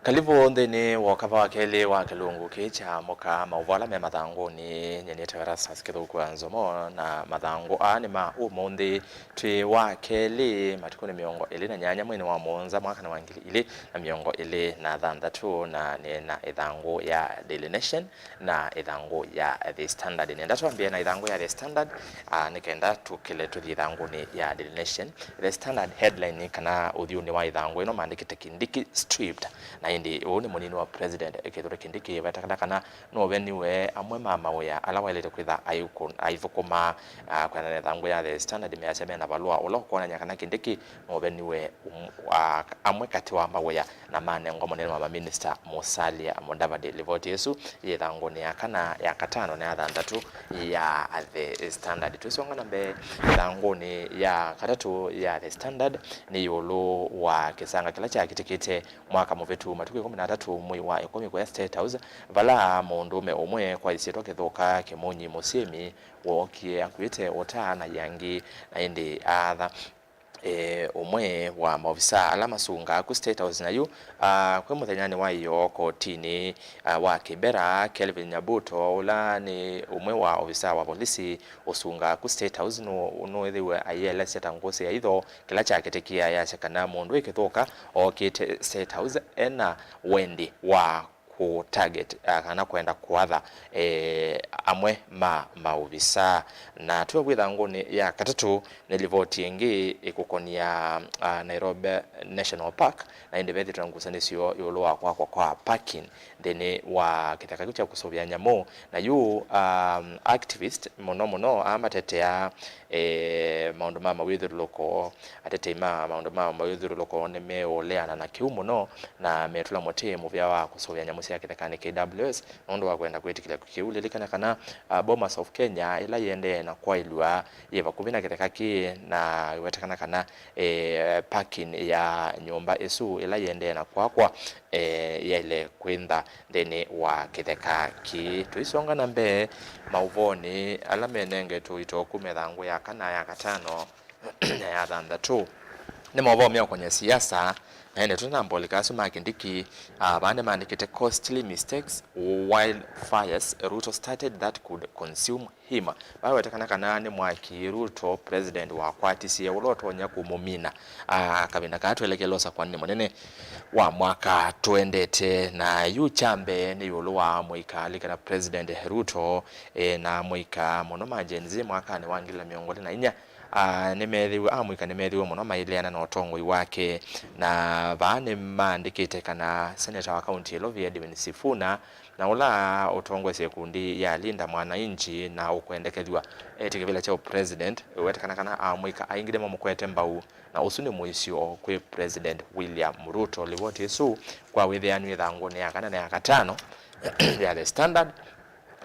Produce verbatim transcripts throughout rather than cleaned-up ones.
Kalivũ nthĩnĩ wa ũkava wa kelĩ wa kĩlungu kĩĩ kya mũka, maũvoo ala me mathangũnĩ. Nyie nĩtawa Erastus Kĩthũku wa Nzomo, na mathangũ aa nĩ ma ũmũnthĩ, twĩ wa kelĩ, matukũ nĩ mĩongo ĩlĩ na nyanya mweinĩ wa mũonza, mwaka nĩ wa ngili ilĩ na mĩongo ĩlĩ na thanthatũ, na nĩ na ĩthangũ ya Daily Nation na ĩthangũ ya The Standard. Nenda twambĩe na ĩthangũ ya The Standard, ah, nĩ kenda tũkĩle tũthi ĩthangũnĩ ya Daily Nation. The Standard headline kana ũthyũnĩ wa ĩthangũ ĩno maandĩkĩte Kindiki stripped, na ĩndĩ ũũ nĩ mũnini wa president Kithure Kindiki wetakana kana nũveniwe amwe ma mawĩa ala waĩlĩte kwĩtha aikũ-, aithũkũma. Ah, kwĩanana na ĩthangũ ya The Standard measya mena valũa ũla ũkwonany'a kana Kindiki nũveniwe um, ah, amwe katĩ wa mawĩa na manengwa mũnene wa maminista Musalia Mudavadi. Livoti ĩsu yĩ ĩthangũnĩ ya kana, ya katano na ya thanthatũ ya The Standard. Twĩsonga na mbee, ĩthangũnĩ ya katatũ ya The Standard nĩ ĩũlũ wa kĩsanga kĩla kyakĩtĩkĩte mwaka mũvĩtu, matukũ ĩkũmi na atatũ mwei wa ĩkũmi, kũya State House, vala mũndũũme ũmwe kwa ĩsyĩtwa Kĩthũka Kĩmunyi Mũsyĩmi wookie akuĩte ũta na iangĩ, na ĩndĩ aatha e, ũmwe wa maovisaa ala masungaa ku State House. Na yu, ah, kwĩ mũthenyanĩ wa ĩyoo kotinĩ, ah, wa Kibera, Kelvin Nyabuto, ũla nĩ ũmwe wa ovisaa wa volisi ũsungaa ku State House, nũ-, nũĩthĩwe aielesya ta ngũsĩ ya itho kĩla kyakĩtĩkĩe. Ayasya kana mũndũ wĩ Kĩthũka ookĩte State House ena wendi wa kũ target, ah, kana kwenda kũatha, eh, amwe ma maovisaa. Na twĩ ĩthangũnĩ ya katatũ, nĩ livoti ĩngĩ ĩkũkonia, ah, Nairobi National Park, na ĩndĩ vethĩtwe na ngusanĩsyo ĩũlũ wa kwakwa kwa parking nthĩnĩ wa kĩtheka kĩu kya kũsũvĩa nyamũ. Na yu, um, activist mũno mũno aa matetea, eh, maũndũ ma mawĩthyũlũlũko, atetei ma maũndũ ma mawĩthyũlũlũko nĩmeũleana na kĩu mũno, na metũla mũtĩ mũvĩa wa kũsũvĩa nyamũ sya kĩthekanĩ, K W S, nũndũ wa kwenda kwĩtĩkĩlya kĩu. Lilikana kana, ah, Bomas of Kenya, ĩla yĩendee na kwaĩlw'a, yĩ vakuvĩ na kĩtheka kĩĩ, na ĩwetekana kana, eh, parking ya nyũmba ĩsu ĩla yĩendee na kwakwa, eh, yaĩle kwĩntha nthĩnĩ wa kĩtheka kĩĩ. Tũisonga na mbee maũvoonĩ ala menengetwe ũito kuma ĩthangũ ya kana, ya katano, na ya thanthatũ. Nĩ maũvoo meũkonĩa siasa, na ĩndĩ tũtanamba ũlika asu ma Kindiki, ah, vaa nĩmaandĩkĩte costly mistakes, wildfires Ruto started that could consume him. Vaa wetekana kana nĩ mwaki Ruto president wakwatisye ũla ũtonya kũmũmina, ah, kavinda kaa twelekele ũsakwanĩ mũnene wa mwaka tũendete. Na yu kya mbee nĩ ĩũlũ wa mũika alikana President Ruto, eh, na amũika mũno ma Gen Z mwakanĩ wa ngili na mĩongo ĩlĩ na inya, ah, nĩmeethĩiwe, amũika nĩmeethĩiwe mũno maileana na ũtongoi wake, na vaa nĩmaandĩkĩte kana seneta wa kaunti ya Ilovi Edwin Sifuna, na ũla ũtongoesye ĩkundi ya Linda Mwananchi na ũkwendekethw'a etye kĩvĩla kya president, wetekana kana amũika aingĩ nĩmamũkwete mbau, na ũsu nĩ mũisyo kwĩ President William Ruto. Livoti ĩsu kwa wĩthĩanu ĩthangũnĩ ya kana na ya katano ya The Standard.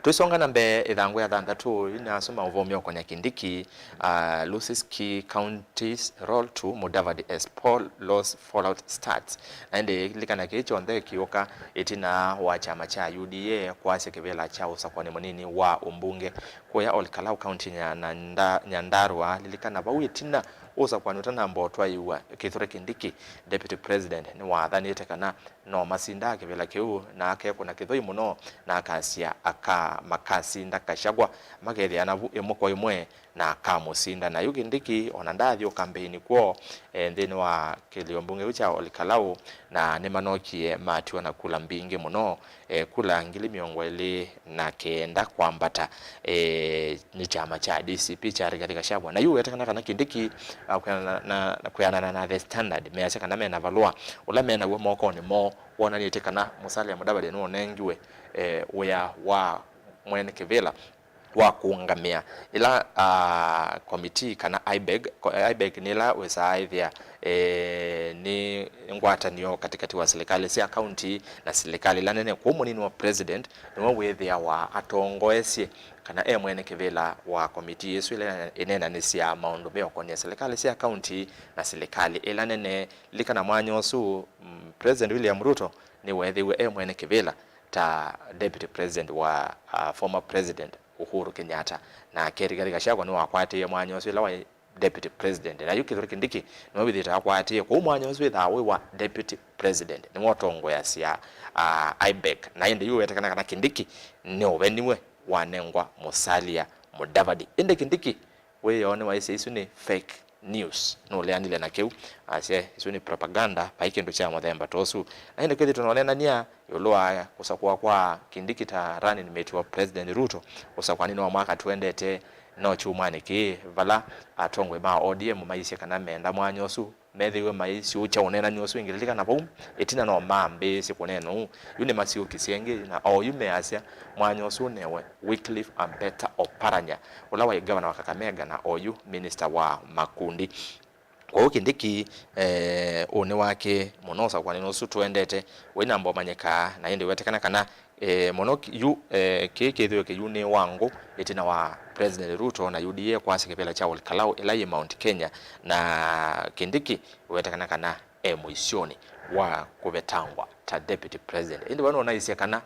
Tũisonga na mbee, ĩthangũ ya thanthatũ, yu nĩ asu maũvoo meũkonĩa Kindiki, uh, loses key counties role to Mudavadi as poll loss fallout starts. Na ĩndĩ lilikana kĩĩ kyonthe kĩũka ĩtina wa kyama kya U D A kwasya kĩvĩla kya ũsakũani mũnini wa ũmbunge kũya Ol Kalou, kaunti ya Nanda-, Nyandarua. Lilikana vau ĩtina ũsakũani ũtanamba ũtwaĩwa, Kithure Kindiki, deputy president, nĩwathanĩte kana no masindaa kĩvĩla kĩu, na akekũna kĩthũi mũno, na akasya aka makasinda Gachagua, makethĩana vu ĩmwe kwa ĩmwe, na akamũsinda. Na yu Kindiki ona ndaathi ũkambeini kwoo, e, nthĩnĩ wa kĩlio mbunge kĩu kya Ol Kalou, na nĩmanokie matiwa na kula mbingĩ mũno, e, kula ngili mĩongo ĩlĩ na kenda kwambata, e, nĩ kyama kya D C P kya Rigathi Gachagua. Na yu wetekana kana Kindiki, a, kwĩanana na, na, kwĩanana na The Standard, measya kana mena valũa ũla menaw'o mokonĩ moo wonanĩtye kana Musalia Mudavadi nũnengiwe, e, wĩa wa mwene kĩvĩla wa kũũngamĩa ĩla, ah, committee kana IBEG. Ko-, IBEG nĩ ĩla wĩsaa ĩthĩa, eh, nĩ ngwatanĩo katĩkatĩ wa silikalĩ sya kaunti na silikalĩ ĩla nene. Kwoou mũnini wa president nĩwe wĩthĩawa atongoesye kana e mwene kĩvĩla wa committee ĩsu ĩla ĩneenanĩsya maũndũ meũkonĩa silikalĩ sya kaunti na silikalĩ ĩla nene. Lilikana mwanya ũsu, mm, President William Ruto nĩweethĩiwe e mwene kĩvĩla ta deputy president wa, uh, former president Uhuru Kenyatta. Nake Rigathi Gachagua nĩwakwatĩie mwanya ũsu ĩla waĩ deputy president. Na yu Kithure Kindiki nĩwe wĩthĩĩte akwatĩe kũu mwanya ũsu wĩthaa wĩ wa deputy president, nĩwe ũtongoeasya, ah, IBEC. Na ĩndĩ yu wetekana kana Kindiki nĩ ũveniwe wanengwa Musalia Mudavadi. Ĩndĩ Kindiki wĩoo nĩwaisye isu nĩ fake news. Nũleanile na kĩu, asya isu nĩ propaganda, vai kĩndũ kya mũthemba ta ũsu. Na ĩndĩ kwĩthĩtwe na ũneenany'a ĩũlũ wa kũsakũa kwa Kindiki ta running mate wa President Ruto ũsakũanĩnĩ wa mwaka tũendete, no kyumwanĩ kĩĩ vala atongoi ma O D M maisye kana meenda mwanya ũsu methĩwe maisyũkya ũneenany'a ũsu ĩngĩ. Lilikana vau ĩtina no mambĩĩsye kũneena ũu, yu nĩmasyũkisye ĩngĩ, na oyu measya mwanya ũsu ũnewe Wycliffe Ambeta Oparanya, ũla waĩ ngavana wa Kakamega na oyu minista wa makundi. Kwoou Kindiki, eh, ũnĩ wake mũno ũsakũanĩnĩ ũsu tũendete wĩnamba ũmanyĩkaa, na ĩndĩ wetekana kana, eh, mũno ki-, yu, eh, kĩĩ kĩthĩwe kĩyunĩĩwa ngũ ĩtina wa President Ruto na U D A kwasya kĩvĩla kya Ol Kalou ĩla yĩ Mount Kenya, na Kindiki wetekana kana e mũisyonĩ wa kũvetangwa ta deputy president. Ĩndĩ we nũnaisye kana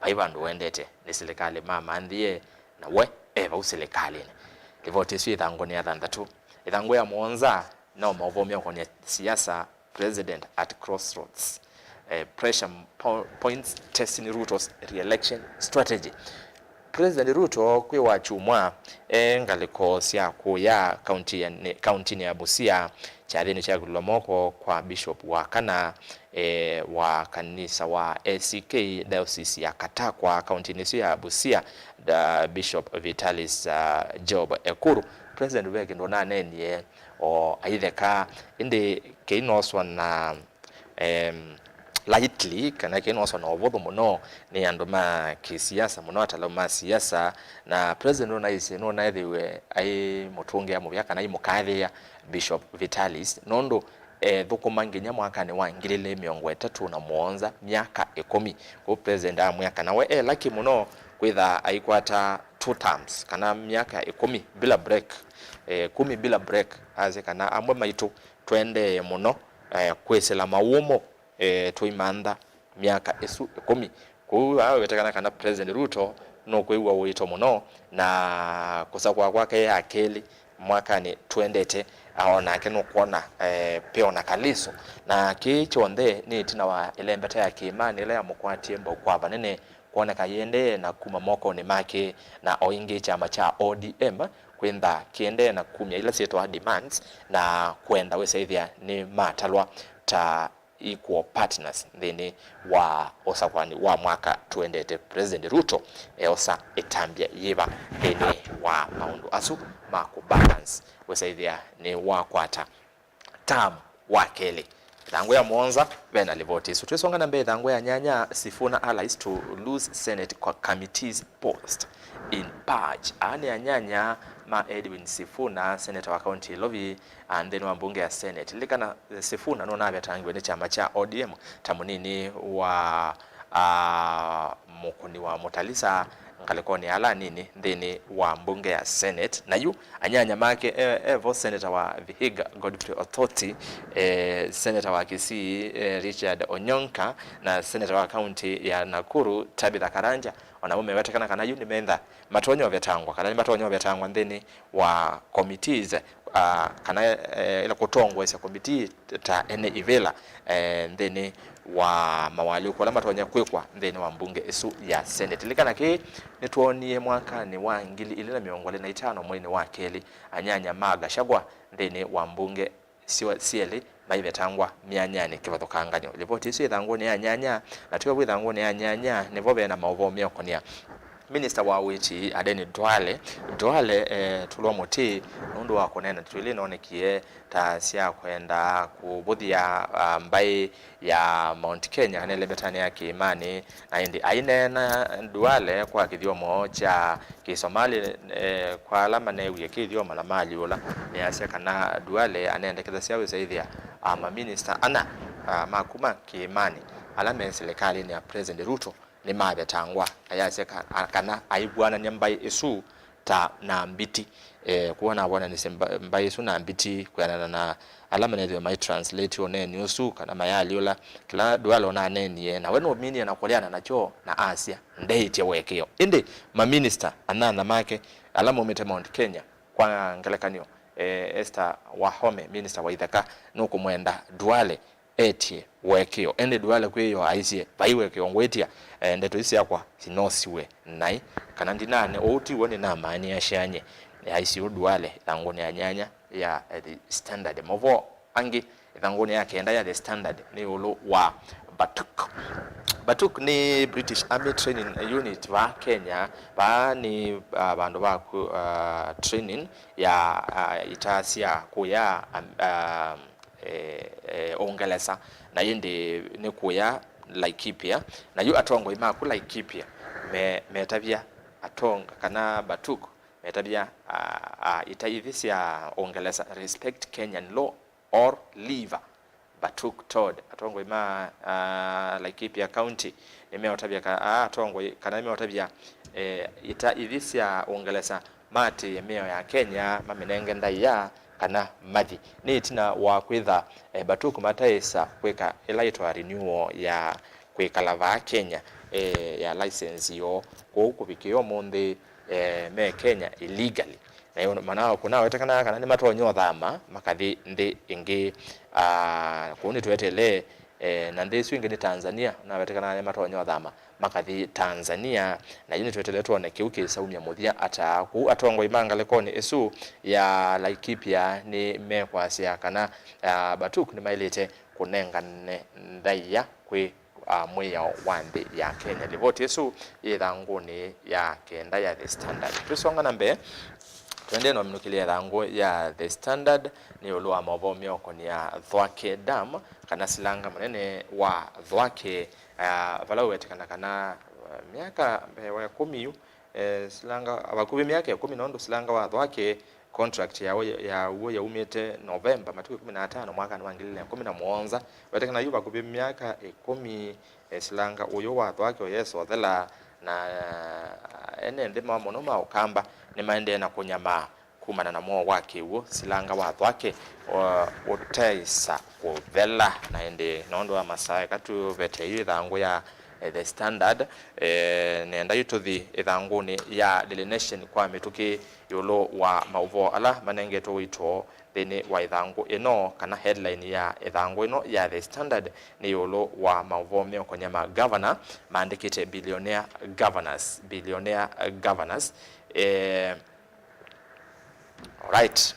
vai vandũ ũendete nĩ silikalĩ mamanthĩe, na we e vau silikalĩnĩ. Livoti ĩsu ĩthangũnĩ ya thanthatũ. Ĩthangũ ya mũonza no maũvoo meũkonĩa siasa, President at Crossroads. Eh, pressure po- points testing Ruto's re-election strategy. President Ruto kwĩ wakyumwa e ngalĩko sya kũya kaunti ya, nĩ- kauntinĩ ya Busia, kyathĩnĩ kya kũlũla moko kwa Bishop wa kana, eh, wa kanisa wa A C K Diocese ya Katakwa, kauntinĩ ĩsu ya Busia, da Bishop Vitalis, uh, Job Ekuru. President ve kĩndũ ũnaneenie o aitheka, ĩndĩ kĩinoswa na, em, lightly, kana kĩinoswa na ũvũthũ mũno nĩ andũ ma kĩsiasa, mũno atalau ma siasa, na President nũnaisye nũnaethĩwe aimũtũngĩa mũvea kana aimũkathĩĩa Bishop Vitalis, nũndũ ethũkũma nginya mwakanĩ wa ngili ilĩ mĩongo ĩtatũ na mũonza, myaka ĩkũmi. Kwoou President amwĩa kana we e lucky mũno kwĩthaa aikwata two terms, kana myaka ĩkũmi bila break, eh, kũmi bila break. Asya kana amwe maitũ tũendee mũno, eh, kwĩsĩla mawũmũ, eh, tũimantha myaka ĩsu ĩkũmi. Kwoou awetekana kana President Ruto nũkwĩw'a ũito mũno, na kũsakũa kwake ya kelĩ mwakanĩ tũendete, o nake nũkwona, eh, peo na kalĩso. Na kĩĩ kyonthe nĩ ĩtina wa ĩlembeta ya kĩĩmanĩ ĩla yamũkwatie mbau kwa vanene, kwoneka yĩendee na kuma mokonĩ make, na o ĩngĩ kyama kya O D M kwĩntha kĩendee na kumya ila syĩtawa demands na kwenda wĩsaĩthĩa nĩ matalwa ta equal partners nthĩnĩ wa ũsakũani wa mwaka tũendete. President Ruto eosa ĩtambya yĩva nthĩnĩ wa maũndũ asu ma kũ balance wĩsaĩthĩa nĩ wakwata term wa kelĩ? Ĩthangũ ya mũonza ve na livoti ĩsu. Twĩsonga na mbee, ĩthangũ ya nyanya, Sifuna allies to lose Senate co- committees post in purge. Aa nĩ anyanya ma Edwin Sifuna, seneta wa kaunti ya Ilovi, a, nthĩnĩ wa mbunge ya Senate. Lilikana, eh, Sifuna nũnavetangiwe nĩ kyama kya O D M ta mũnini wa, a, mũkũni wa Mutalisa ngalĩkonĩ ya ala anini nthĩnĩ wa mbunge ya Senate. Na yu anyanya make, e, evo seneta wa Vihiga Godfrey Othoti, e, seneta wa Kisii, e, Richard Onyonka, na seneta wa kaunti ya Nakuru Tabitha Karanja, o namo mewetekana kana yu nĩmenda matonya ũvetangwa, kana nĩmatonya ũvetangwa nthĩnĩ wa committees, ah, kana, eh, ĩla kũtongoesya committee ta ene ivĩla, eh, nthĩnĩ wa mawaalyũku ala matonya kwĩkwa nthĩnĩ wa mbunge ĩsu ya Senate. Lilikana kĩĩ nĩtwoonie mwakanĩ wa ngili ilĩ na mĩongo ĩlĩ na itano mweinĩ wa kelĩ, anyanya ma Gachagua nthĩnĩ wa mbunge syo syelĩ maivetangwa myanyanĩ kĩvathũkanganyo. Livoti ĩsu ĩthangũnĩ ya nyanya, na twĩovu ĩthangũnĩ ya nyanya nĩvo ve na maũvoo meũkonĩa minista wa ũiiti Aden Duale. Duale, eh, tulwa mũtĩ nũndũ wa kũneena twĩlĩ noonekie ta sya kwenda kũvũthya, ah, mbaĩ ya Mount Kenya kana ĩlembetanĩ ya kĩĩmanĩ, na ĩndĩ aineena Duale kwa kĩthyomo kya Kĩsomali, eh, kwa ala maneewie kĩthyomo na maalyũla, nĩasya kana Duale anendekethasya wĩsaĩthĩa, ah, maminista ana, ah, ma kuma kĩĩmanĩ ala me silikalĩnĩ ya President Ruto nĩmavetangwa, ayasya ka-, a-, kana aivw'anany'a mbaĩ ĩsu ta na mbiti, eh, kwoou anavw'ananĩsye mba-, mbaĩ ĩsu na mbiti kwĩanana na ala manethĩwe mai translate ũneeni ũsu kana mayaalyũla. Kĩla Duale ũnaneenie, na we nũminie na kũleana nakyo, na asya ndeĩtye ũekeo. Ĩndĩ maminista anana make ala maumĩte Mount Kenya, kwa ngelekany'o, eh, Esther Wahome, minista wa itheka, nũkũmwenda Duale etye ũekeo. Ĩndĩ Duale kwĩyoo aisye, "Vai ũekeo ngwĩtya, eh, ndeto ii syakwa sinosiwe naĩ, kana ndinane ũu tiw'o nĩnamanyĩasya nyie." Aisye ũu Duale ĩthangũnĩ ya nyanya ya, eh, The Standard. Maũvoo angĩ ĩthangũnĩ ya kenda ya The Standard nĩ ĩũlũ wa BATUK. BATUK nĩ British Army Training Unit vaa Kenya. Vaa nĩ, ah, vandũ va ku, ah, training ya, ah, ita sya kũya, am-, ah, eh, eh, Ũngelesa, na ĩndĩ nĩ kũya Laikipia. Na yu atongoi maku Laikipia me-, metavya atonga kana BATUK metavya, ah, ah, ita ithi sya Ũngelesa, "Respect Kenyan law or leave." BATUK told. Atongoi ma, ah, Laikipia County nĩmeũtavya ka-, ah, atongoi kana nĩmeũtavya, eh, ita ithi sya Ũngelesa maatĩĩe mĩao ya Kenya, mamĩnenge ndaĩa kana mathi. Nĩ ĩtina wa kwĩtha, eh, BATUK mataĩsa kwĩka ĩla yĩtawa renewal ya kwĩkala vaa Kenya, eh, ya license yoo, kwoou kũvikĩa ũmũnthĩ, eh, me Kenya illegally. Na yu mana kũnawetekana kana nĩmatonya ũthama makathi nthĩ ĩngĩ. Ah, kũu nĩtwetele, eh, na nthĩ ĩsu ĩngĩ nĩ Tanzania, nawetekana nĩmatonya ũthama makathi Tanzania, na yu nĩtwetele twone kĩu kĩsaumya mũthya ata. Kũu atongoi ma ngalĩkonĩ ĩsu ya Laikipia nĩmekwasya kana, ah, BATUK nĩmaĩlĩte kũnengane ndaĩa kwĩ, ah, mwĩao wa nthĩ ya Kenya. Livoti ĩsu yĩ ĩthangũnĩ ya kenda ya The Standard. Twĩsonga na mbee, tũendee na ũminũkĩlya ĩthangũ ya The Standard nĩ ĩũlũ wa maũvoo meũkonĩa Thwake Dam, kana silanga mũnene wa Thwake, ah, vala ũwetekana kana, ah, myaka mbee wa ĩkũmi yu, eh, silanga, vakuvĩ myaka ĩkũmi, nũndũ silanga wa Thwake contract yawo ya, ya w'o yaumĩte November matukũ ĩkũmi na atano mwakanĩ wa ngili ilĩ na ĩkũmi na mũonza. Wetekana yu vakuvĩ myaka ĩkũmi, eh, silanga ũyũ wa Thwake ũyesa ũthela, na, eh, ene nthĩ ma mũno ma Ũkamba nĩmaendee na kũnyamaa kumana na mwoo wa kĩw'ũ silanga wa Thwake, o, ũtaĩsa kũthela. Na ĩndĩ nũndũ wa masaa, eka tũvete yu ĩthangũ ya, eh, The Standard, eh, nenda yu tũthi ĩthangũnĩ ya Daily Nation kwa mĩtũkĩ ĩũlũ wa maũvoo ala manengetwe ũito nthĩnĩ wa ĩthangũ ĩno, kana headline ya ĩthangũ ĩno ya The Standard nĩ ĩũlũ wa maũvoo meũkonĩa ma governor maandĩkĩte billionaire governors, billionaire governors. Eh, Alright.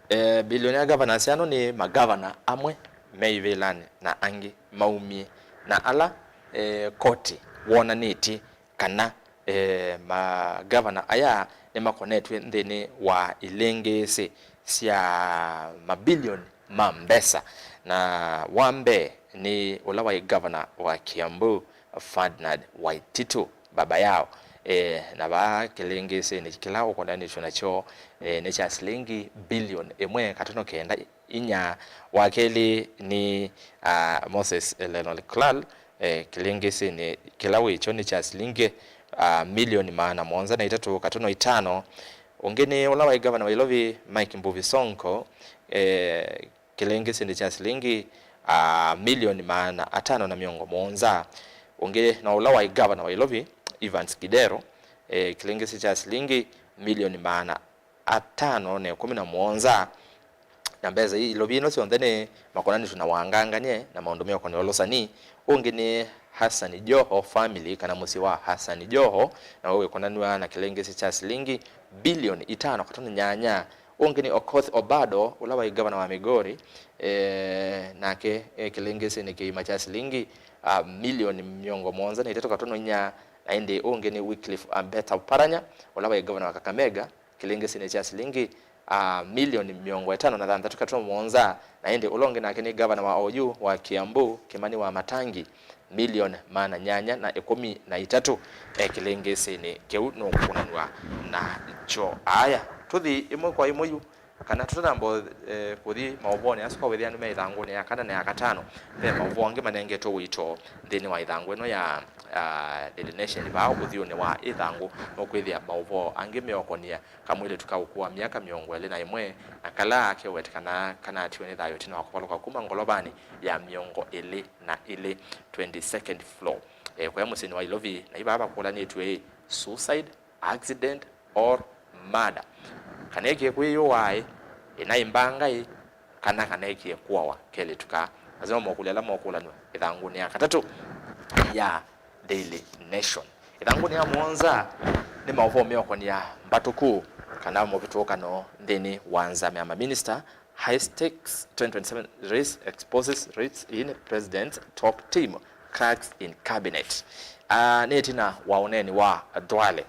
Eh, billionaire governors ano nĩ magavana amwe me ivĩlanĩ na angĩ maumie, na ala, eh, koti wonanĩtye kana, eh, magavana aya nĩmakonetw'e nthĩnĩ wa ilĩngĩĩsĩ sya mabilioni ma mbesa. Na wa mbee nĩ ũla waĩ gavana wa Kiambu, Ferdinand Waititu, baba yao. Eh, na vaa kĩlĩngĩsĩnĩ kĩla ũkonanĩtw'e nakyo, eh, nĩ kya silingi bilioni ĩmwe katono kenda inya. Wa kelĩ nĩ, ah, Moses Lenol Klal, eh, kĩlĩngĩsĩnĩ kĩla wĩkyo nĩ kya silingi, ah, milioni maana mũonza na itatũ katono itano. Ũngĩ nĩ ũla waĩ gavana wa Ilovi, Mike Mbuvi Sonko, eh, kĩlĩngĩsĩnĩ kya silingi, ah, milioni maana atano na mĩongo mũonza. Ũngĩ no ũla waĩ gavana wa Ilovi, Evans Kidero, eh, kĩlĩngĩsĩ kya silingi milioni maana atano na ĩkũmi na mũonza. Na mbesa ii, ilovi ino syonthe nĩ makonanĩtw'e na wangangany'e na maũndũ meũkonĩa ũlũsani. Ũngĩ nĩ Hassan Joho family, kana mũsyĩ wa Hassan Joho, nawo wĩkonanw'a na kĩlĩngĩsĩ kya silingi bilioni itano katono nyanya. Ũngĩ nĩ Okoth Obado, ũla waĩ gavana wa Migori, eh, nake e kĩlĩngĩsĩnĩ kĩima kya silingi, ah, milioni mĩongo mũonza na itatũ katono inya. Na ĩndĩ ũngĩ nĩ Wycliffe Ambeta Oparanya, ũla waĩ gavana wa Kakamega, kĩlĩngĩsĩnĩ kya silingi, ah, milioni mĩongo ĩtano na thanthatũ katono mũonza. Na ĩndĩ ũla ũngĩ nake nĩ gavana wa oyu wa Kiambu, Kimani Wamatangi, milioni maana nyanya na ĩkũmi na itatũ e kĩlĩngĩsĩnĩ kĩu nũkũnanw'a nakyo. Aya, tũthi ĩmwe kwa ĩmwe yu, kana tũtanamba, eh, kũthi maũvoonĩ asu kwa wĩthĩanu me ĩthangũnĩ ya kana na ya katano, ve maũvoo angĩ manengetwe ũito nthĩnĩ wa ĩthangũ ĩno ya, ah, Daily Nation vaa ũthyũnĩ wa ĩthangũ. Nũkwĩthĩa maũvoo angĩ meũkonĩa kamwĩlĩtu ka ũkũũ wa myaka mĩongo ĩlĩ na ĩmwe, na kala kewetekana kanatiwe nĩ thayũ ĩtina wa kũvalũka kuma ngolovanĩ ya mĩongo ĩlĩ na ĩlĩ, twenty-second floor, eh, kũya mũsyĩnĩ wa Ilovi, na ivaa vakũlanĩtw'e ĩ, suicide, accident or murder. Kana ĩkĩkwĩyũaĩ, Ĩnaĩ mbanga ĩ, kana kana ekie kũawa kelĩtu kaa? Asu no mokũlyo ala mokũlanw'a ĩthangũnĩ ya katatũ ya Daily Nation. Ĩthangũnĩ ya mũonza nĩ maũvoo meũkonĩa mbatũkũ kana mũvĩtũkano nthĩnĩ wa nzama ya maminista. High stakes twenty twenty-seven race exposes race in president's top team cracks in cabinet. Ah, nĩ ĩtina wa ũneeni wa Duale,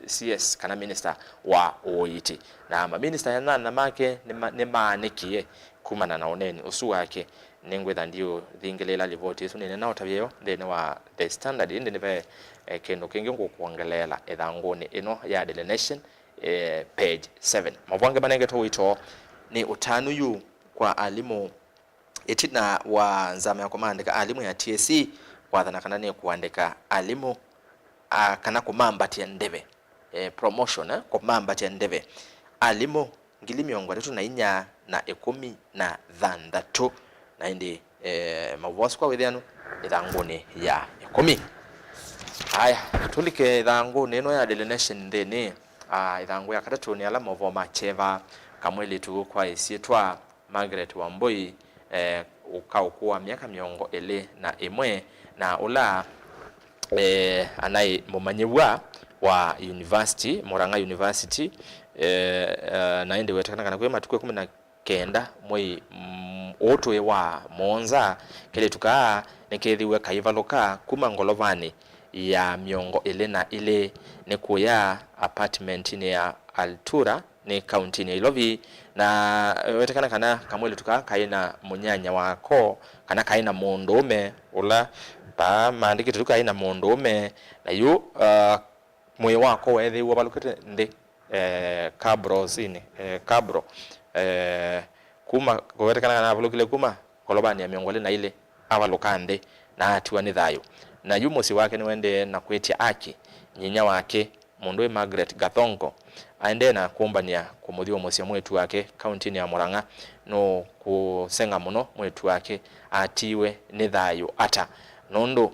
C S kana minista wa ũiiti, na maminista anana make nĩma- nĩmaanĩkie kumana na ũneeni ũsu wake. Nĩngwĩtha ndiũthingĩlĩĩla livoti ĩsu nĩnĩnaũtavya yo nthĩnĩ wa The Standard, ĩndĩ nĩve, eh, kĩndũ kĩngĩ ngũkwongeleela ĩthangũnĩ ĩno ya Daily Nation, eh, page seven. Maũvoo angĩ manengetwe ũito nĩ ũtanu yu kwa alimũ ĩtina wa nzama ya kũmaandĩka alimũ ya T S C kwathana kana nĩ kũandĩka alimũ, a, kana kũmambatya ndeve, eh, promotion, eh, kũmambatya ndeve alimũ ngili mĩongo ĩtatũ na inya na ĩkũmi na thanthatũ. Na ĩndĩ, eh, maũvoo asu kwa wĩthĩanu ĩthangũnĩ ya ĩkũmi. Aya, tũlike ĩthangũnĩ ĩno ya Daily Nation nthĩnĩ. Ah, ĩthangũ ya katatũ nĩ ala maũvoo ma kyeva, kamwĩlĩtu kwa ĩsyĩtwa Margaret Wambui, eh, ũkaũkũ wa myaka mĩongo ĩlĩ na ĩmwe, na ũla, eh, anaĩ mũmanyĩw'a wa university, Murang'a University, eh, eh, na ĩndĩ wetekana kana kwĩ matukũ ĩkũmi na kenda mwei, mm, ũũ tũĩ wa mũonza, kelĩtu kaa nĩkethĩiwe kaivalũka kuma ngolovanĩ ya mĩongo ĩlĩ na ĩlĩ nĩ kũya apartmentinĩ ya Altura nĩ kauntinĩ ya Ilovi, na, eh, wetekana kana kamwĩlĩtu kaa kaĩ na mũnyanya wako, kana kaĩ na mũndũũme ũla vaa maandĩkĩte tu kaĩ na mũndũũme, na yu, ah, mwĩĩ wako weethĩiwe ũvalũkĩte nthĩ, eh, kabrosinĩ, eh, kabro, eh, kuma, kũwetekana kana avalũkile kuma ngolovanĩ ya mĩongo ĩlĩ na ilĩ, avalũka nthĩ na atiwa nĩ thayũ. Na yu mũsyĩ wake nĩwaendee na kwĩtya aki, nyinya wake, mũndũ wĩ Margaret Gathongo, aendee na kũmbany'a kũmũthyũmũsya mwĩĩtu wake kauntinĩ ya Murang'a nũkũseng'a mũno mwĩĩtu wake atiiwe nĩ thayũ ata, nũndũ,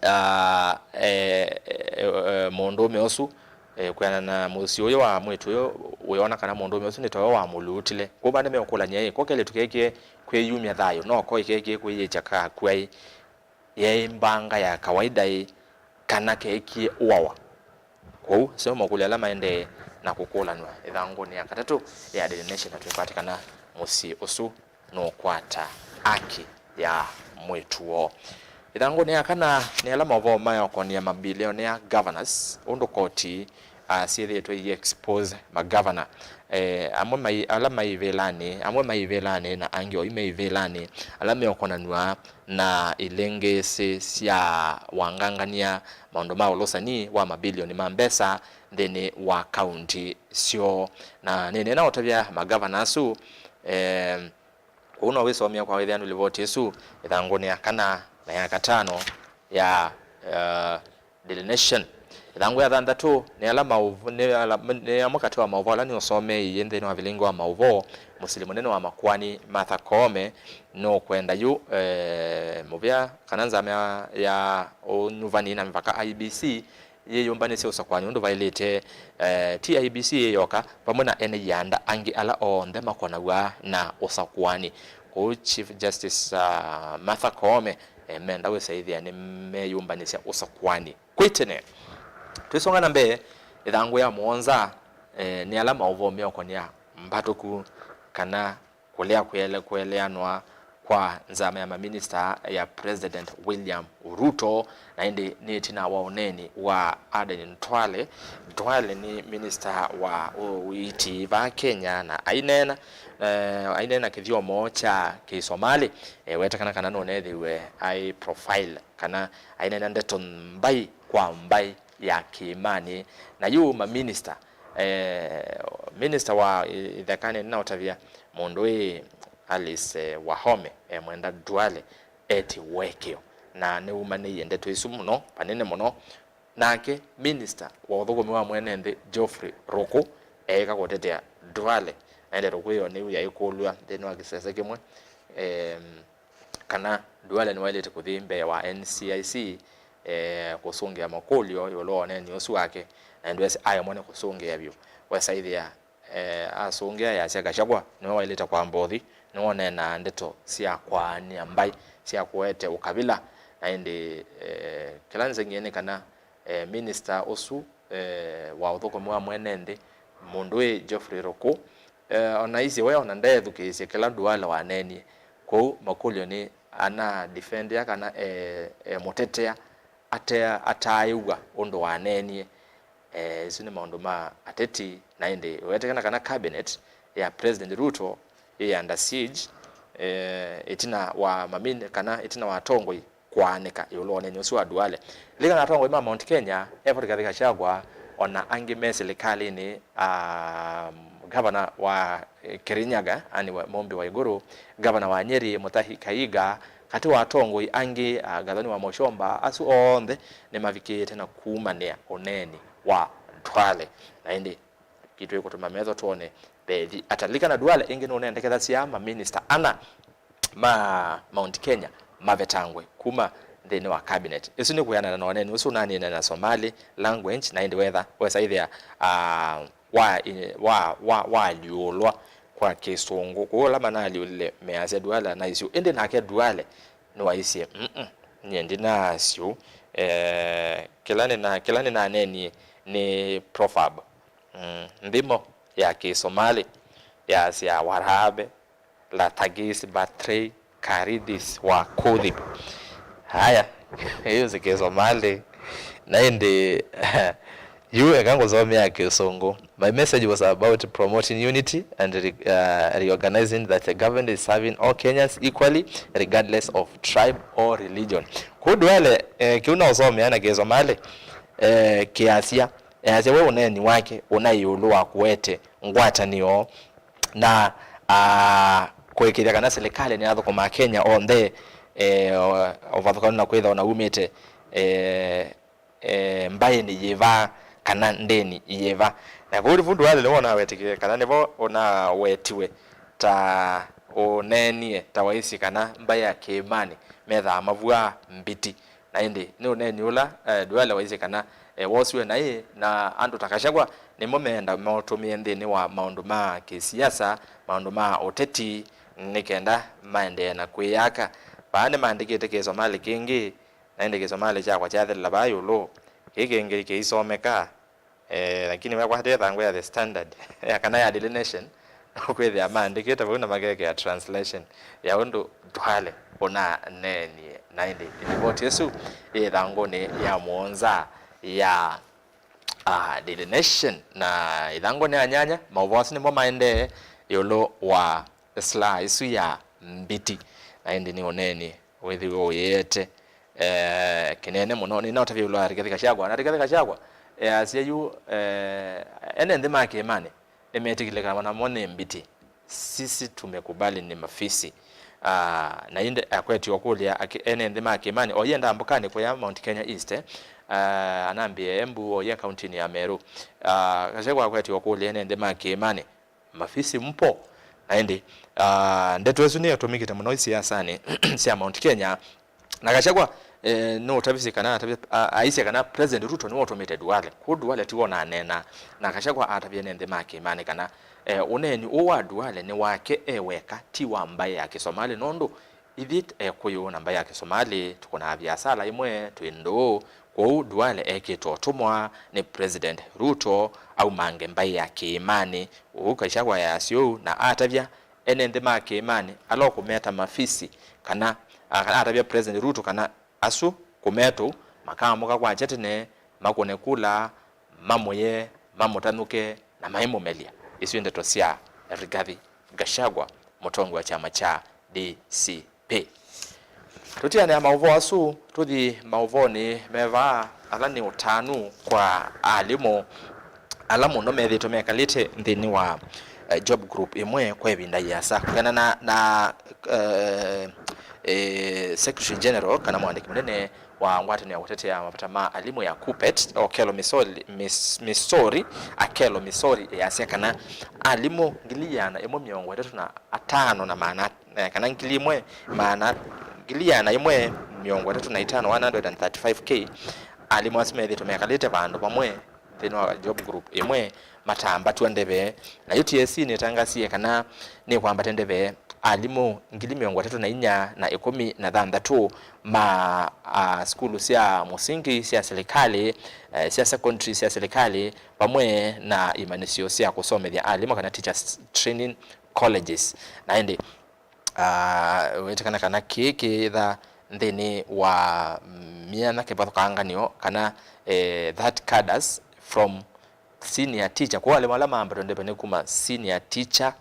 ah, eh, eh, eh, mũndũũme ũsu, eh, kwĩana na mũsyĩ ũyũ wa mwĩĩtu ũyũ, wĩona kana mũndũũme ũsu nĩ tawe wamũlutile. Kwoou vaa nĩmeũkũlany'a ĩ, ko kelĩtu keekie kwĩyumya thayũ, no ko ĩkeekie kwĩyĩkya kakw'a ĩ, yaĩ mbanga ya kawaida ĩ, kana keekie ũawa? Kwoou, asu no makũlyo ala maendee na kũkũlanw'a ĩthangũnĩ ya katatũ ya Daily Nation, na twĩkwate kana mũsyĩ ũsu nũkwata aki ya mwĩĩtu woo. Ĩthangũnĩ ya kana nĩ ala maũvoo mayokonĩa mabilionea governors, ũndũ koti, ah, syĩthĩĩtwe iiexpose magavana, eh, amwe mai, ala mai ivĩlanĩ, amwe mai ivĩlanĩ na angĩ oyu me ivĩlanĩ, ala meũkonanw'a na ilĩngĩsĩ sya wangangany'a, maũndũ ma ũlũsani wa mabilioni ma mbesa nthĩnĩ wa kaunti syoo. Na nĩnĩnaũtavya magavana asu, eh, Kwoou no wĩsomea kwa wĩthĩanu livoti ĩsu ĩthangũnĩ ya kana na ya katano ya, uh, Daily Nation. Ĩthangũ ya thanthatũ nĩ ala maũv-, nĩ ala, nĩ amwe katĩ wa maũvoo ala nĩũsomeeie nthĩnĩ wa vilingi wa maũvoo. Mũsili mũnene wa makoani Martha Koome nũkwenda yu, eh, mũvĩa kana nzama ya, ya ũnyuvani na mĩvaka I E B C yĩyũmbanĩsye ũsakuani ũndũ vaĩlĩte, eh, ti I E B C yĩ yoka, vamwe na ene ianda angĩ ala onthe makonaw'a na ũsakuani. Kwoou Chief Justice, ah, Martha Koome, eh, menda wĩsaĩthĩa nĩmeyũmbanĩsya ũsakuani kwĩ tene. Twĩsonga na mbee, ĩthangũ ya mũonza, eh, nĩ ala maũvoo meũkonĩa mbatũku kana kũlea kwĩele-, kũeleanwa kwa nzama ya maminista ya President William Ruto, na ĩndĩ nĩ ĩtina wa ũneeni wa Aden Duale. Duale nĩ minista wa ũiiti vaa Kenya, na aineena, eh, aineena kĩthyomo kya Kĩsomali, eh, wetekana kana nũneethĩiwe ai profile kana aineena ndeto mbai kwa mbai ya kĩĩmanĩ. Na yu maminista, eh, minista wa i-, itheka nĩnaũtavya mũndũ ĩ Alice, eh, Wahome, eh, mwenda Duale eti ũekeo, na nĩwumanĩie ndeto isu mũno, vanene mũno. Nake minista wa ũthũkũmi wa mwene nthĩ Geoffrey Ruku eĩka kũtetea Duale, na ĩndĩ Ruku ĩyo nĩw'o yaĩkũlw'a nthĩnĩ wa kĩsese kĩmwe, em, kana Duale nĩwaĩlĩte kũthi mbee wa N C I C, eh, kũsũngĩa makũlyo ĩũlũ wa ũneeni ũsu wake, na ndwesĩ aemwa nĩ kũsũngĩa vyũ. Wesaĩthĩa eh, asũngĩa yasya Gachagua nĩwe waĩlĩte kwamba ũthi, nĩwe ũneenaa ndeto sya kwaanĩa mbaĩ, sya kũete ũkavĩla. Na ĩndĩ, eh, kĩla nzeng'ie nĩ kana, eh, minista ũsu, eh, wa ũthũkũmi wa mwene nthĩ, mũndũ wĩ Geoffrey Ruku, eh, ona aisye we ona ndeethukĩĩsye kĩla Duale waneenie. Kwoou makũlyo nĩ ana defendia kana e, e mũtetea atea, ataaĩw'a ũndũ waneenie. Eh, isu nĩ maũndũ ma ateti, na ĩndĩ wetĩkana kana cabinet ya President Ruto ĩ under siege, eh, ĩtina wa mamin-, kana ĩtina wa atongoi kũaanĩka ĩũlũ wa ũneeni ũsu wa Duale. Lilikana atongoi ma Mount Kenya, evo Rigathi Gachagua, ona angĩ me silikalĩnĩ, ah, gavana wa, eh, Kirinyaga, Anne wa-, Mumbi Waiguru, gavana wa Nyeri, Mutahi Kahiga, katĩ wa atongoi angĩ, ah, Gathoni wa Muchomba, asu onthe nĩmavikĩĩte na kuumanĩa ũneeni wa Duale. Na ĩndĩ, kĩtwĩkũtũma metho twone vethi ata. Lilikana Duale ĩngĩ nũnendekethasya maminista ana ma Mount Kenya mavetangwe kuma nthĩnĩ wa cabinet. Ĩsu nĩ kwĩanana na ũneeni ũsu ũnanĩe na Somali language, na ĩndĩ wetha, wesa ĩthĩa, ah, wa, wa, wa, waalyũũlwa kwa Kĩsũngũ. Kũu ala manaalyũlile measya Duale anaisye ũu. Ĩndĩ nake Duale nĩwaisye, "Mm-mm, nyie ndinaasya ũu. Eh, kĩla nĩna-, kĩla nĩnaneenie nĩ proverb, mm, nthimo ya Kĩsomali yasya, warabe, la tagis batrei karidis wa kuthib." Haya, hiyo si Kisomali. Na ĩndĩ, yu eka ngũsomea Kĩsũngũ. "My message was about promoting unity and re-, uh, reorganizing that the government is serving all Kenyans equally, regardless of tribe or religion." Kũu Duale, eh, kĩu naũsomea na Kĩsomali, eh, kĩasya, easya we ũneeni wake ũnaĩ ĩũlũ wa kũete ngwatanĩo na, ah, kũĩkĩĩthya kana silikalĩ nĩyathũkũmaa Kenya onthe, eh, o-, ũvathũkanu na kwĩthwa na umĩte, eh, eh, mbaĩnĩ yĩva kana ndĩni yĩva. Na kũu vu Duale nĩvo ũnawetĩkĩe kana nĩvo ũnawetiwe ta ũneenie ta waisye kana mbaĩ ya Kĩĩmanĩ methaa mavua mbiti. Na ĩndĩ, nĩ ũneeni ũla, eh, Duale waisye kana, eh, wosiwe naĩ, na andũ ta Gachagua nĩmo meenda maũtũmĩe nthĩnĩ wa maũndũ ma kĩsiasa, maũndũ ma ũteti, nĩ kenda maendee na kwĩyaka. Vaa nĩmaandĩkĩte Kĩsomali kĩngĩ, na ĩndĩ Kĩsomali kyakwa kyathelela vaa ĩũlũ, kĩĩ kĩngĩ kĩisomeka. Eh, lakini wekwata ĩthangũ ya The Standard, ya kana ya Daily Nation, ũkwĩthĩa maandĩkĩte vau na makekĩa translation ya ũndũ Duale ũnaneenie. Na ĩndĩ livoti ĩsu yĩ ĩthangũnĩ ya mũonza ya, ah, Daily Nation, na ĩthangũnĩ ya nyanya, maũvoo asu nĩmo maendee ĩũlũ wa slaa ĩsu ya mbiti. Na ĩndĩ nĩ ũneeni wĩthĩwe ũyĩete, eh, kĩnene mũno. Nĩnaũtavya ĩũlũ wa Rigathi Gachagua. Na Rigathi Gachagua, eh, asya yu, eh, ene nthĩ ma Kĩĩmanĩ nĩmetĩkĩlĩka namo nĩ mbiti. Sisi tumekubali ni mafisi. Ah, na ĩndĩ akwetye ũkũlya akĩ-, ene nthĩ ma Kĩĩmanĩ, oie ndambũkanĩ kũya Mount Kenya East, eh, ah, anambie Embu, oie kauntinĩ ya Meru. Ah, Gachagua akwetye ũkũlya ene nthĩ ma Kĩĩmanĩ, mafisi mpo? Na ĩndĩ, ah, ndeto ĩsu nĩyatũmĩkĩte mũno isiasanĩ sya Mount Kenya. Na Gachagua, eh, nũũtavisye kana atavya, a-, aisye kana President Ruto nĩwe ũtũmĩte Duale. Kwoou Duale tiwe ũnaneena. Na Gachagua atavya ene nthĩ ma Kĩĩmanĩ kana, eh, ũneeni ũũ wa Duale nĩ wake e weka, ti wa mbaĩ ya Kĩsomali, nũndũ ithyĩ Ekũyũ na mbaĩ ya Kĩsomali tũkũnaa viasala ĩmwe, twĩ ndũũ. Kwoou Duale ekĩtwe ũtũmwa nĩ President Ruto aumange mbaĩ ya Kĩĩmanĩ. Ũu Gachagua easya ũu na atavya ene nthĩ ma Kĩĩmanĩ ala ũkũmeta mafisi, kana, a, kana atavya President Ruto kana asu kũmetũ makaamũka kwakya tene, makũne kula, mamũye, mamũtanũke, na maimũmelya. Isu ndeto sya Rigathi Gachagua, mũtongoi wa kyama kya D C P. Tũtianĩa maũvoo asu, tũthi maũvoonĩ me vaa, ala nĩ ũtanu kwa alimũ ala mũno methĩĩtwe mekalĩte nthĩnĩ wa, eh, job group ĩmwe kwa ĩvinda yĩasa. Kwĩanana na, eh, eh, Secretary General kana mũandĩki mũnene wa ngwatanĩo ya kũtetea mavata ma alimũ ya KUPPET, Okello Misori, Mis-, Misori, Akello Misori, easya kana alimũ ngili ĩana ĩmwe mĩongo ĩtatũ na atano na maana, eh, kana ngili ĩmwe maana, ngili ĩana ĩmwe mĩongo ĩtatũ na itano, one hundred and thirty-five K, alimũ asu methĩĩtwe mekalĩte vandũ vamwe nthĩnĩ wa job group ĩmwe matambatw'a ndeve. Nayo T S C nĩtangasie kana nĩkwambata ndeve alimũ ngili mĩongo ĩtatũ na inya na ĩkũmi na thanthatũ ma, ah, sukulu sya mũsingi sya silikalĩ, eh, sya secondary sya silikalĩ, vamwe na imanyĩsyo sya kũsomethya alimũ kana teachers training colleges. Na ĩndĩ, ah, wĩtĩkana kana kĩĩ kĩĩtha nthĩnĩ wa myanya kĩvathũkanganyo kana, eh, that cadres from senior teacher. Kwa alimũ ala mambatwa ndeve nĩ kuma senior teacher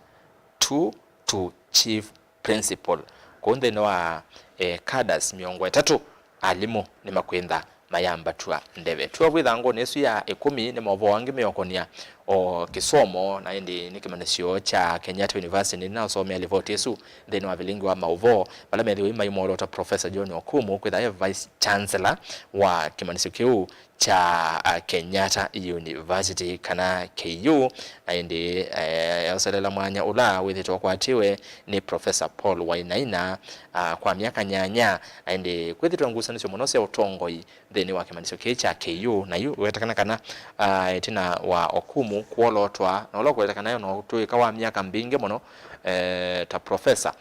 two to chief principal. Kũu nthĩnĩ wa, eh, cadres mĩongo ĩtatũ, alimũ nĩmakwĩntha mayambatw'a ndeve. Twĩ ĩthangũnĩ ĩsu ya ĩkũmi nĩ maũvoo angĩ meũkonia o kĩsomo, na ĩndĩ nĩ kĩmanyĩsyo kya Kenyatta University nĩnaũsomea livoti ĩsu nthĩnĩ wa vilingi wa maũvoo, vala methĩwa maimwolota Professor John Okumu kwĩtha e Vice Chancellor wa kĩmanyĩsyo kĩu kya, ah, Kenyatta University kana K U, na ĩndĩ, eh, yaoselela mwanya ũla wĩthĩtwe ũkwatiwe nĩ Professor Paul Wainaina, ah, kwa myaka nyanya, na ĩndĩ kwĩthĩtwe ngusanĩsyo mũno sya ũtongoi nthĩnĩ wa kĩmanyĩsyo kĩĩ kya K U, na yu wetakana kana, ah, ĩtina wa Okumu kwolotwa, na ũla ũkwetakana no ũtũĩka wa myaka mbingĩ mũno, eh, ta professor,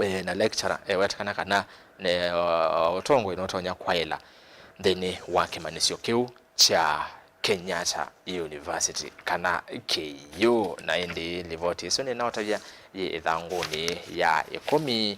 eh, na lecturer, eh, wetakana kana ne, uh, ũtongoi nũtonya kwaĩla nthĩnĩ wa kĩmanyĩsyo kĩu kya Kenyatta University kana K U. Na ĩndĩ livoti ĩsu nĩnaũtavya yĩ ĩthangũnĩ ya ĩkũmi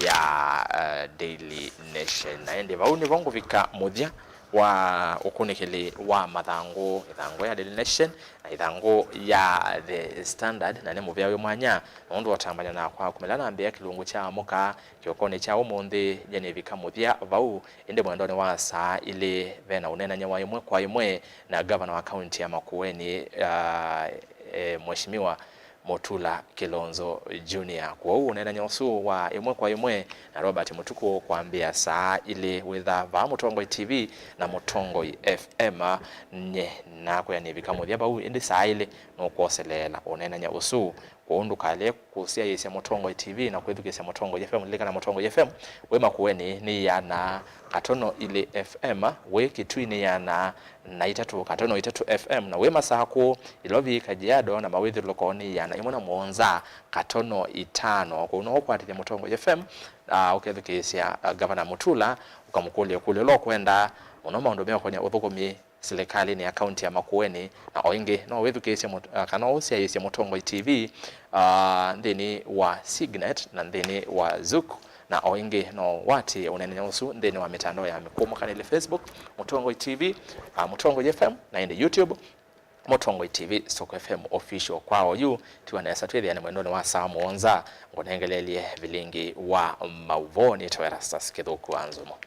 ya, uh, Daily Nation. Na ĩndĩ vau nĩvo ngũvika mũthya wa ũkunĩkĩli wa mathangũ, ĩthangũ ya Daily Nation na ĩthangũ ya The Standard, na nĩ mũvea wĩ mwanya nũndũ wa ũtambany'a nakwa kumĩla nambĩa kĩlungu kya mũka kĩokonĩ kya ũmũnthĩ. Nyie nĩvika mũthya vau, ĩndĩ mwendonĩ wa saa ilĩ vena ũneenany'a wa ĩmwe kwa ĩmwe na ngavana wa kaunti ya Makueni, ah, eh, Mheshimiwa Mutula Kilonzo Junior. Kwoou ũneenany'a ũsu wa ĩmwe kwa ĩmwe na Robert Mutuku kwambĩa saa ilĩ wĩtha vaa Mũtongoi T V na Mũtongoi F M. Nye nakwĩa nĩvika mũthya vau, ĩndĩ saa ilĩ nũkwoseleela ũneenany'a ũsu. Kwoou ndũkaleke kũsyaĩĩsya Mũtongoi T V na kwĩthukĩĩsya Mũtongoi F M. Lilikana Mũtongoi F M wĩ Makueni nĩ ĩana katono ilĩ F M, wĩ Kitui nĩ ĩana na itatũ katono itatũ F M, na wĩ Masakũ, Ilovi, Kajiado na mawĩthyũlũlũko nĩ ĩana ĩmwe na mũonza katono itano. Kwoou no ũkwatĩthye Mũtongoi F M, ah, ũkethukĩĩsya, ah, Ngavana Mutula, ũkamũkũlya ĩkũlyo ĩla ũkwenda mũno, maũndũ meũkonya ũthũkũmi silikalĩnĩ ya kaunti ya Makueni, na o ĩngĩ no wĩthukĩĩsye mũt-, ah, kana ũsyaĩĩsye Mũtongoi T V, ah, nthĩnĩ wa Signet na nthĩnĩ wa Zuku, na o ĩngĩ no ũatĩĩe ũneenany'a ũsu nthĩnĩ wa mĩtandao ya mĩkũũmũkanĩlye, Facebook, Mũtongoi T V, ah, Mũtongoi F M, na ĩndĩ YouTube, Mũtongoi T V stroke F M Official. Kwa oyu, tiwa nesa twĩthĩane mwendonĩ wa saa mũonza, ngũnengeleelye vilingi wa maũvoo. Nĩtawa Erastus Kĩthũku wa Nzumo.